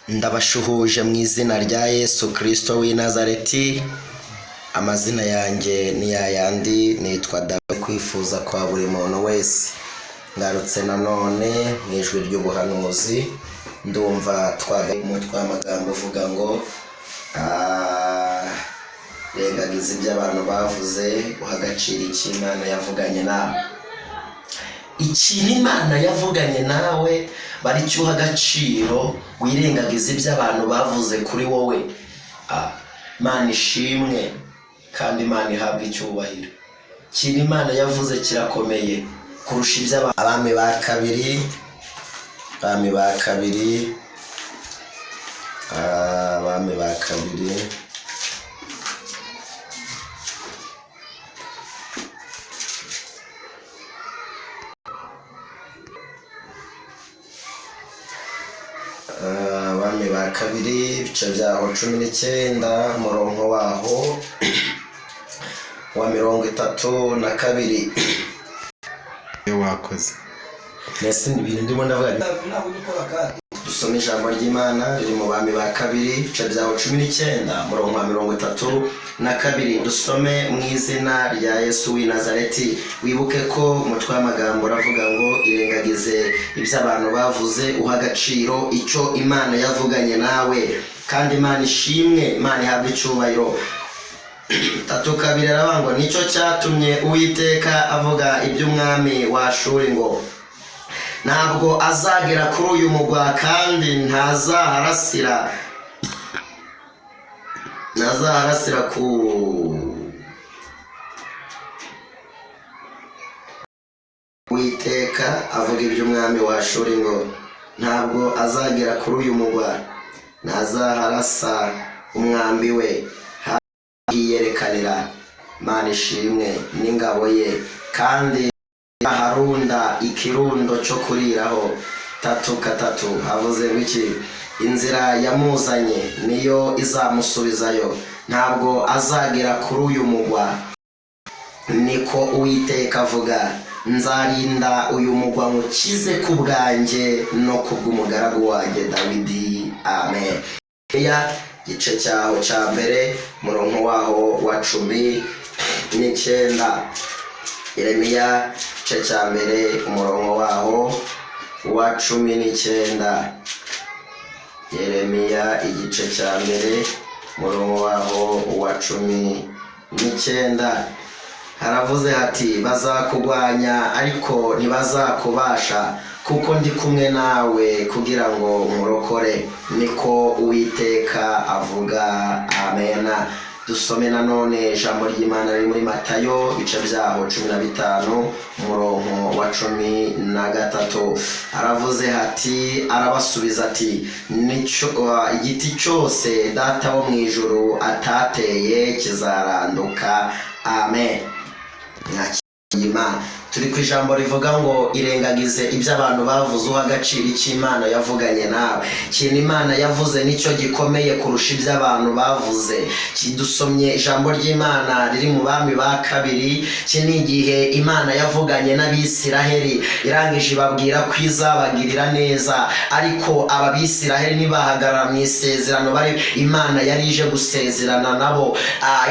Ndabashuhuje mu izina rya Yesu Kristo w'i Nazareti. Amazina yanjye ni yayandi, nitwa Dawe. Kwifuza kwa buri muntu wese, ngarutse nanone mu ijwi ry'ubuhanuzi. Ndumva twaga umutwe w'amagambo uvuga ngo rengagiza ibyo abantu bavuze, uha agaciro icyo Imana yavuganye nawe. Ikintu Imana yavuganye nawe baricyo uha agaciro, wirengagiza ibyo abantu bavuze kuri wowe. Imana ishimwe kandi Imana ihabwe icyubahiro. Ikintu Imana yavuze kirakomeye kurusha ibyo Abami ba kabiri, Abami ba kabiri, Abami ba kabiri, Abami ba kabiri, ibice byaho 19, umurongo waho wa 32. Iyo wakoze. Mbese ibintu ndimo ndavuga, dusome ijambo ry'Imana riri mu Bami ba kabiri, ibice byaho 19, umurongo wa 32. Dusome mu izina rya Yesu w'i Nazareti. Wibuke ko umutwe w'amagambo uravuga ngo irengagize ibyo abantu bavuze, uha agaciro icyo Imana yavuganye nawe. Kandi Imana ishimwe, Imana ihabwe icyubahiro. 32 aravuga ngo nicyo cyatumye Uwiteka avuga iby'umwami wa Ashuri ngo ntabwo azagera kuri uyu mugwa, kandi ntazaharasira ku Uwiteka avuga iby'umwami wa Ashuri ngo ntabwo azagera kuri uyu mugwa, ntazaharasa umwambi we, hiyerekanira. Imana ishimwe n'ingabo ye, kandi aharunda ikirundo cyo kuriraho. 33 havuze ngo iki? Inzira yamuzanye niyo izamusubizayo, ntabwo azagera kuri uyu mugwa, niko Uwiteka avuga. Nzarinda uyu mugwa nkukize ku bwanjye no ku bw'umugaragu wanjye Dawidi. Amen. Ya gice cyaho cya mbere, umurongo waho wa 19. Yeremiya igice cya mbere, umurongo waho wa 19. Yeremiya igice cya mbere, umurongo waho wa 19, haravuze hati: bazakugwanya ariko ntibazakubasha, kuko ndi kumwe nawe kugira ngo nkurokore, niko Uwiteka avuga. Amena. Dusome nanone ijambo ry'Imana riri muri Matayo, ibice byaho 15, umurongo wa 13. Aravuze hati, arabasubiza ati: "Nico igiti cyose Data wo mu ijuru atateye kizaranduka." Amen. Imana turi ku ijambo rivuga ngo irengagize ibyo abantu bavuze, uha agaciro icyo Imana yavuganye nawe. Ikintu Imana yavuze nicyo gikomeye kurusha ibyo abantu bavuze. Kidusomye ijambo ry'Imana riri mu Bami ba kabiri. Iki ni igihe Imana yavuganye n'Abisiraheli, irangije ibabwira ko izabagirira neza, ariko aba Bisiraheli ntibahagarara mu isezerano bari Imana yari ije gusezerana nabo.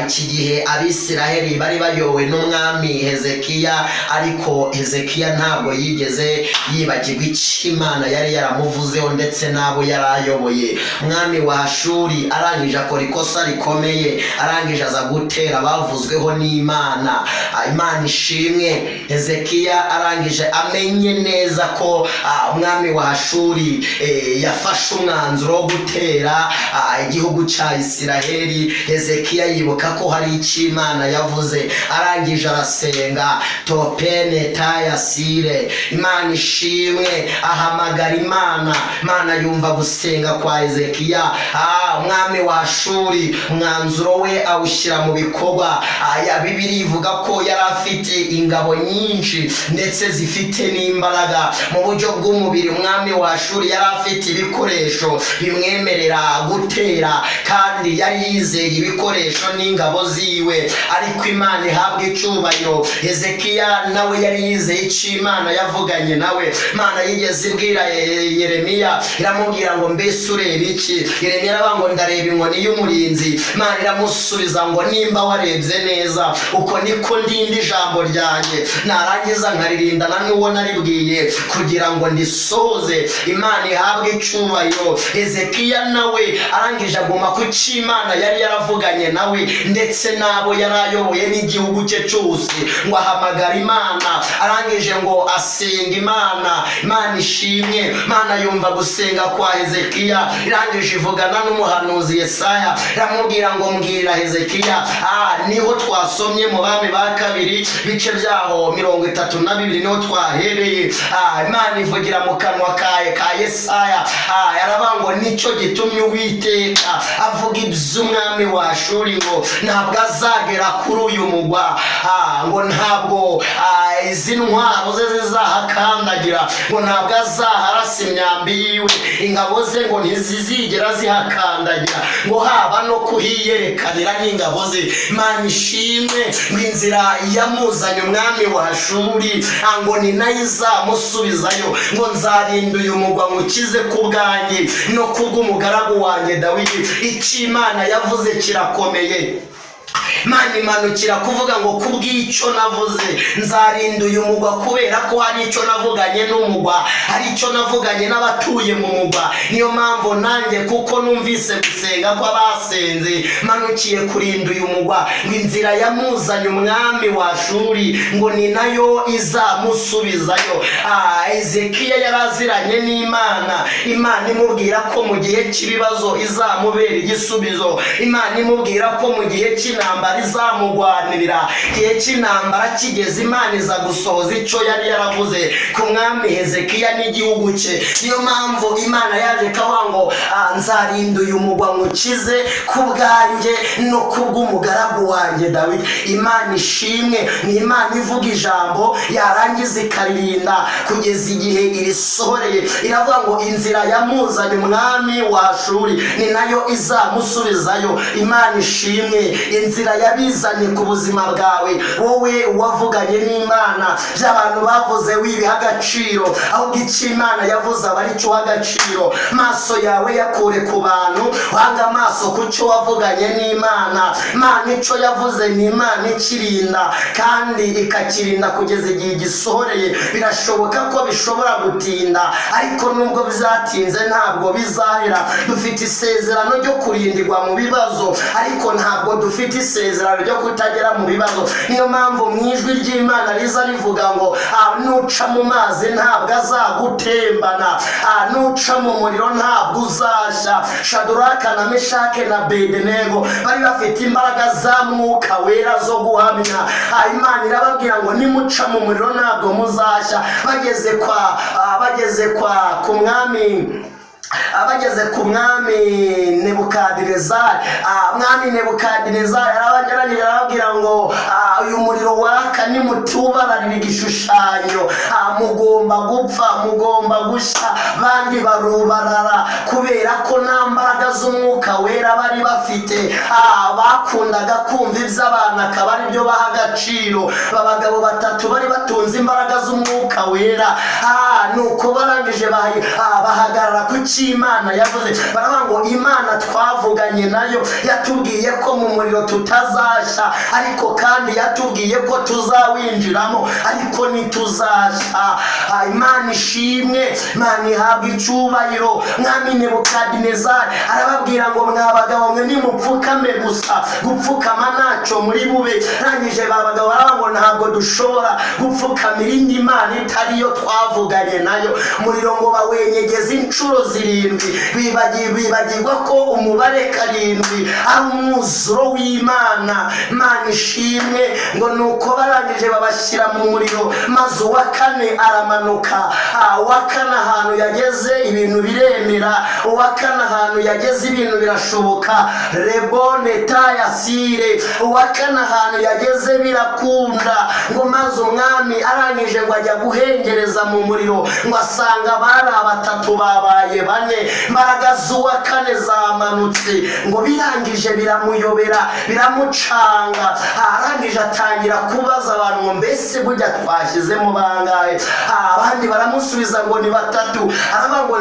Iki gihe Abisiraheli bari bayobowe n'umwami Hezekiya, ariko Hezekiya ntabwo yigeze yibagirwa icyo Imana yari yaramuvuzeho ndetse n'abo yari ayoboye. Umwami wa Ashuri arangije akora ikosa rikomeye, arangije aza gutera abavuzweho n'Imana. Imana ishimwe. Hezekiya arangije amenye neza ko umwami wa Ashuri yafashe umwanzuro wo gutera igihugu cya Isiraheli. Hezekiya yibuka ko hari icyo Imana yavuze, arangije arasenga topene tayasire. Imana ishimwe. Ahamagara Imana, Imana yumva gusenga kwa Hezekiya. Umwami wa Ashuri umwanzuro we awushyira mu bikorwa. Aya Bibiliya ivuga ko yari afite ingabo nyinshi ndetse zifite n'imbaraga mu buryo bw'umubiri. Umwami wa Ashuri yari afite ibikoresho bimwemerera gutera, kandi yari yizeye ibikoresho n'ingabo ziwe, ariko Imana ihabwa icyubahiro. Hezekiya nawe nawe yari yizeye icyo Imana yavuganye nawe. Imana yigeze ibwira Yeremiya, iramubwira ngo mbese ureba iki? Yeremiya aravuga ngo ndareba inkoni y'umurinzi. Imana iramusubiza ngo nimba warebye neza, uko niko ndinda ijambo ryanjye, narangiza nkaririndana n'uwo naribwiye kugira ngo ndisohoze. Imana ihabwe icyubahiro. Hezekiya nawe arangije aguma ku cyo Imana yari yaravuganye nawe ndetse n'abo yari ayoboye n'igihugu cye cyose, ngo ahamagara Imana, arangije ngo asenga Imana. Imana ishimwe. Imana yumva gusenga kwa Hezekiya, irangije ivugana n'umuhanuzi Yesaya, iramubwira ngo mbwira Hezekiya. Niho twasomye mu Bami ba Kabiri bice byaho 32, niho twahereye. Imana ivugira mu kanwa ka Yesaya, yaravuga ngo nicyo gitumye Uwiteka avuga iby'umwami wa Ashuri ngo ntabwo azagera kuri uyu mugwa, ngo ntabwo izi ntwaro ze zizahakandagira, ngo ntabwo azaharasa imyambi yiwe, ingabo ze ngo ntizizigera zihakandagira, ngo haba no kuhiyerekanira n'ingabo ze. Imana ishimwe. Ngo inzira yamuzanye umwami wa Ashuri, ngo ni nayo izamusubizayo, ngo nzarinda uyu mugwa nkukize ku bwanjye no kubw'umugaragu wanjye Dawidi. Icyo Imana yavuze kirakomeye. Imana imanukira kuvuga ngo kubw'icyo navuze nzarinda uyu mugwa, kubera ko hari icyo navuganye n'umugwa, hari icyo navuganye n'abatuye mu mugwa. Niyo mpamvu nanjye, kuko numvise gusenga kw'abasenze, manukiye kurinda uyu mugwa. Ngo inzira yamuzanye umwami wa Ashuri ngo ni nayo izamusubizayo. Hezekiya yaraziranye n'Imana. Imana imubwira ko mu gihe cy'ibibazo izamubera igisubizo, Imana imubwira ko mu gihe cy'intambara izamugwanirira. Igihe cy'intambara kigeze, Imana iza gusohoza icyo yari yaravuze ku mwami Hezekiya n'igihugu cye. Niyo mpamvu Imana yaje ikavuga ngo nzarinda uyu mugwa nkukize ku bwanjye no kubw'umugaragu wanjye Dawidi. Imana ishimwe. Ni Imana ivuga ijambo, yarangiza ikaririnda kugeza igihe irisohoreye. Iravuga ngo inzira yamuzanye umwami wa Ashuri ni nayo izamusubizayo. Imana ishimwe. Inzira yabizanye ku buzima bwawe, wowe wavuganye n'Imana, by'abantu bavuze wibiha agaciro, ahubwo icyo Imana yavuze aba ari cyo uha agaciro. Maso yawe yakure ku bantu, uhanga amaso ku cyo wavuganye n'Imana. Imana icyo yavuze ni Imana ikirinda, kandi ikakirinda kugeza igihe gisohoreye. Birashoboka ko bishobora gutinda, ariko nubwo bizatinze ntabwo bizahera. Dufite isezerano ryo kurindirwa mu bibazo, ariko ntabwo dufite isezerano ryo kutagera mu bibazo. Niyo mpamvu mu ijwi ry'Imana riza rivuga ngo nuca mu mazi ntabwo azagutembana, nuca mu muriro ntabwo uzashya. Shaduraka na Meshake na Bedenego bari bafite imbaraga za Mwuka Wera zo guhamya. Imana irababwira ngo nimuca mu muriro ntabwo muzashya. Bageze kwa ku mwami, bageze ku mwami Nebukadinezari, mwami Nebukadinezari arabagerageza, arababwira ngo uyu muriro waka nimutubararira igishushanyo, mugomba gupfa, mugomba gushya. Bandi barubarara kubera ko nta mbaraga z'Umwuka Wera bari bafite. Bakundaga kumva iby'abantu akaba ari byo baha agaciro. Abagabo batatu bari batunze imbaraga z'Umwuka Wera, nuko barangije bahagarara ku Imana yavuze, baravuga ngo Imana twavuganye nayo yatubwiye ko mu muriro tutazashya, ariko kandi yatubwiye ko tuzawinjiramo ariko ntituzashya. Imana ishimwe, Imana ihabwa icyubahiro. Mwami Nebukadinezari arababwira ngo mwa bagabo mwe nimupfukame gusa, gupfukama ntacyo muri bube. Rangije ba bagabo baravuga ngo ntabwo dushobora gupfukamira indi mana itari yo twavuganye nayo. Umuriro ngo bawenyegeze inshuro 7, bibagirwa ko umubare 7 ari umwuzuro w'Imana. Imana ishimwe. Ngo nuko barangije babashyira mu muriro, maze uwa kane aramanuka. Uwa kane ahantu yageze ibintu biremera, uwa kane ahantu yageze ibintu birashoboka. Rebone tayasire, uwa kane ahantu yageze birakunda. Ngo maze umwami arangije ngo ajya guhengereza mu muriro, ngo asanga bari abatatu babaye bane. bane. Imbaraga z'uwa kane zamanutse. Ngo birangije biramuyobera, biramucanga. Arangije atangira kubaza abantu ngo: "Mbese burya twashyizemo bangahe?" Abandi baramusubiza ngo ni batatu. Aravuga ngo: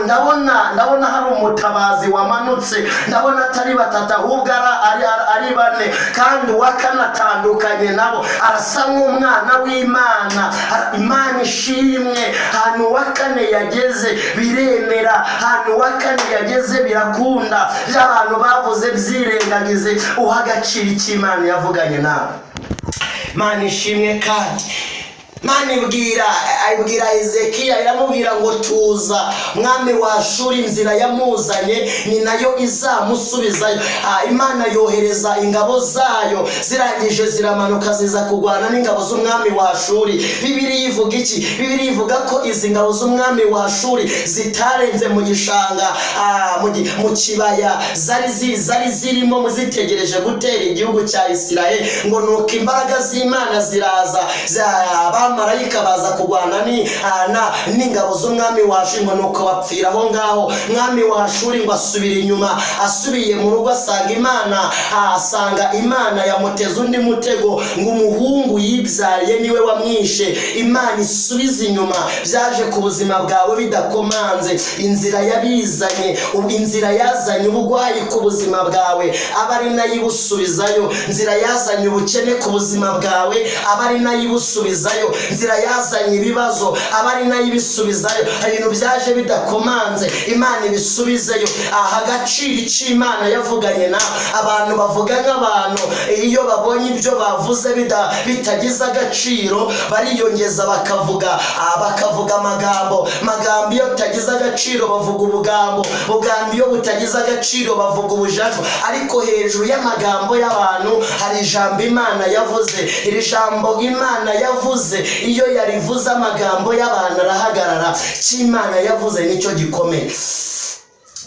Ndabona hari umutabazi wamanutse, ndabona atari batatu, ahubwo ari bane, kandi uwa kane atandukanye nabo, arasa nk'umwana w'Imana." Imana ishimwe. Ahantu uwa kane yageze biremera, ahantu uwa kane yageze birakunda. By'abantu bavuze byirengagize, uha agaciro icyo Imana yavuganye nawe. Imana ishimwe. Kandi Imana ibwira Hezekiya, iramubwira ngo: "Tuza, mwami wa Ashuri, inzira yamuzanye ni nayo izamusubizayo." Imana yohereza ingabo zayo, zirangije ziramanuka, ziza kurwana n'ingabo z'umwami wa Ashuri. Bibiliya ivuga iki? Bibiliya ivuga ko izi ngabo z'umwami wa Ashuri zitarenze mu gishanga, mu kibaya zari zirimo zitegereje gutera igihugu cya Isirayeli. Ngo nuko imbaraga z'Imana ziraza, abamarayika baza kurwana n'ingabo z'umwami wa Ashuri. Ngo nuko bapfira aho ngaho. Mwami wa Ashuri ngo asubira inyuma. Asubiye mu rugo asanga Imana yamuteze undi mutego, ngo umuhungu yibyariye niwe wamwishe. Imana isubiza inyuma byaje ku buzima bwawe bidakomanze. Inzira yabizanye, inzira yazanye uburwayi ku buzima bwawe, aba ari nayo ibusubizayo. Inzira yazanye ubukene ku buzima bwawe, aba ari nayo ibusubizayo. Inzira yazanye ibibazo, aba ari nayo ibisubizayo. Hari ibintu byaje bidakomanze, Imana ibisubizeyo. Aha agaciro icyo Imana yavuganye na abantu. Bavuga nk'abantu, iyo babonye ibyo bavuze bitagize agaciro, bariyongeza bakavuga amagambo magambo. Iyo bitagize agaciro bavuga ubugambo bugambo, iyo butagize agaciro bavuga ubujajwa. Ariko hejuru y'amagambo y'abantu hari ijambo Imana yavuze. Iri jambo Imana yavuze, iyo yarivuze amagambo y'abantu arahagarara. Icyo Imana yavuze nicyo gikomeye.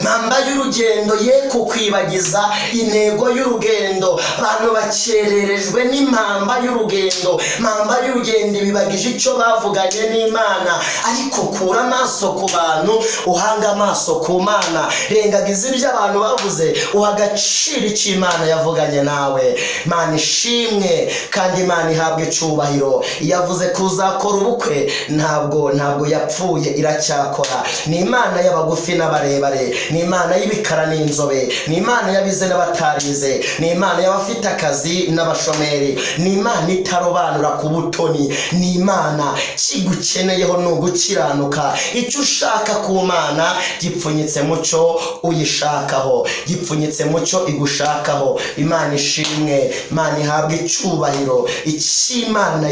Mpamba y'urugendo ye kukwibagiza intego y'urugendo. Abantu bakererejwe n'impamba y'urugendo. Impamba y'urugendo ibibagije icyo bavuganye n'Imana. Ariko kura amaso ku bantu, uhanga amaso ku Mana. Rengagiza ibyo abantu bavuze, uha agaciro icyo Imana yavuganye nawe. Imana ishimwe kandi Imana ihabwa icyubahiro. Yavuze kuzakora ubukwe, ntabwo yapfuye, iracyakora. Ni Imana y'abagufi n'abarebare, ni Imana y'ibikara n'inzobe, ni Imana y'abize n'abatarize, ni Imana y'abafite akazi n'abashomeri, ni Imana itarobanura ku butoni. Ni Imana kigukeneyeho ni ugukiranuka. Icyo ushaka ku Mana gipfunyitse mu cyo uyishakaho, gipfunyitse mu cyo igushakaho. Imana ishimwe, Imana ihabwa icyubahiro. Icyo Imana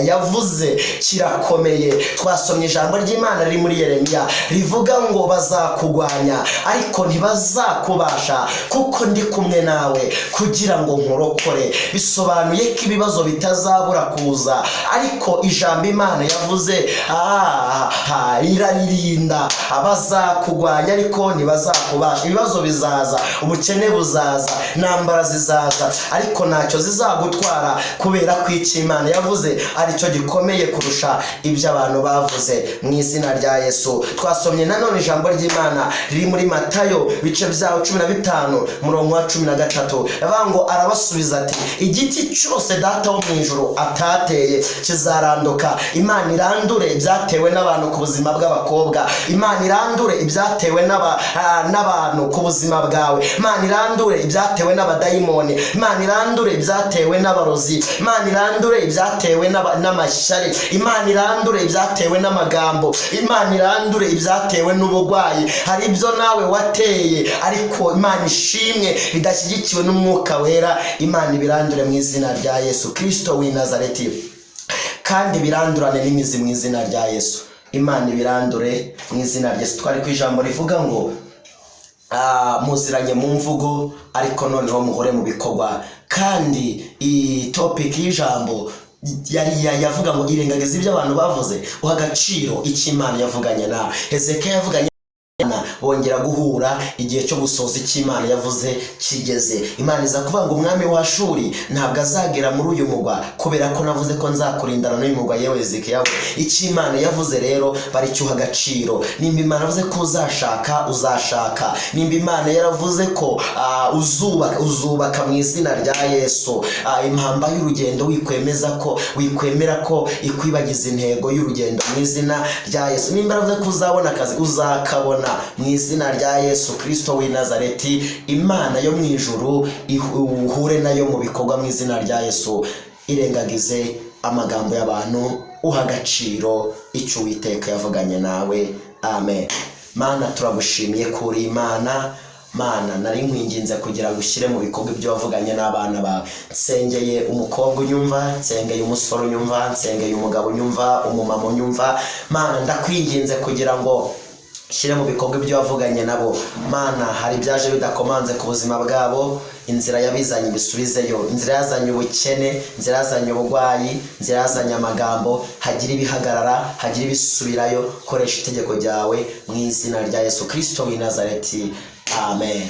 yavuze kirakomeye. Twasomye ijambo ry'Imana riri muri Yeremiya rivuga ngo: "Bazakugwanya ariko ntibazakubasha, kuko ndi kumwe nawe kugira ngo nkurokore." Bisobanuye ko ibibazo bitazabura kuza, ariko ijambo Imana yavuze iraririnda. Bazakugwanya ariko ntibazakubasha. Ibibazo bizaza, ubukene buzaza, intambara zizaza, ariko ntacyo zizagutwara, kubera ko icyo Imana yavuze aricyo gikomeye kurusha ibyo abantu bavuze, mu izina rya Yesu. Twasomye nanone ijambo ry'Imana riri muri Matayo, bice byaho 15, murongo wa 13. Yavuga ngo: "Arabasubiza ati: 'Igiti cyose Data wo mu ijuru atateye kizaranduka.'" Imana irandure ibyatewe n'abantu ku buzima bw'abakobwa. Imana irandure ibyatewe n'abantu ku buzima bwawe. Imana irandure ibyatewe n'abadayimoni. Imana irandure ibyatewe n'abarozi. Imana irandure ibyatewe n'amashyari. Imana irandure ibyatewe n'amagambo. Imana irandure ibyatewe n'uburwayi. Hari ibyo nawe wateye, ariko Imana ishimwe, bidashyigikiwe n'Umwuka Wera. Imana ibirandure mu izina rya Yesu Kirisito w'i Nazareti, kandi birandurane n'imizi mu izina rya Yesu. Imana ibirandure mu izina rya Yesu. Twari ku ijambo rivuga ngo muziranye mu mvugo, ariko noneho muhore mu bikorwa. Kandi iyi topic y'ijambo yari yavuga ngo: irengagiza ibyo abantu bavuze, uha agaciro icyo Imana yavuganye nawe. Hezekiya yavuganye Bongera guhura igihe cyo gusohoza icyo Imana yavuze kigeze. Imana iza kuvuga ngo umwami wa Ashuri ntabwo azagera muri uyu mugwa, kubera ko navuze ko nzakurindana n'uyu mugwa, yewe Hezekiya we. Icyo Imana yavuze rero baricyuha agaciro. Nimba Imana yavuze ko uzashaka, uzashaka. Nimba Imana yaravuze ko uzubaka, uzubaka mu izina rya Yesu. Impamba y'urugendo wikwemeza ko wikwemera ko ikwibagiza intego y'urugendo mu izina rya Yesu. Nimba yaravuze ko uzabona akazi, uzakabona mu izina rya Yesu Kristo w'i Nazareti. Imana yo mu ijuru uhure nayo mu bikorwa mu izina rya Yesu. Irengagize amagambo y'abantu, uha agaciro icyo Uwiteka yavuganye nawe. Amen. Mana, turagushimiye ko uri Imana. Mana, nari nkwinginze kugira ngo ushyire mu bikorwa ibyo wavuganye n'abana bawe. Nsengeye umukobwa unyumva, nsengeye umusore unyumva, nsengeye umugabo unyumva, umumama unyumva. Mana, ndakwinginze kugira ngo shyire mu bikorwa ibyo wavuganye nabo. Mana, hari ibyaje bidakomanze ku buzima bwabo, inzira yabizanye ibisubizeyo, inzira yazanye ubukene, inzira yazanye uburwayi, inzira yazanye amagambo, hagira ibihagarara, hagira ibisubirayo. Koresha itegeko ryawe mu izina rya Yesu Kristo w'i Nazareti. Amen.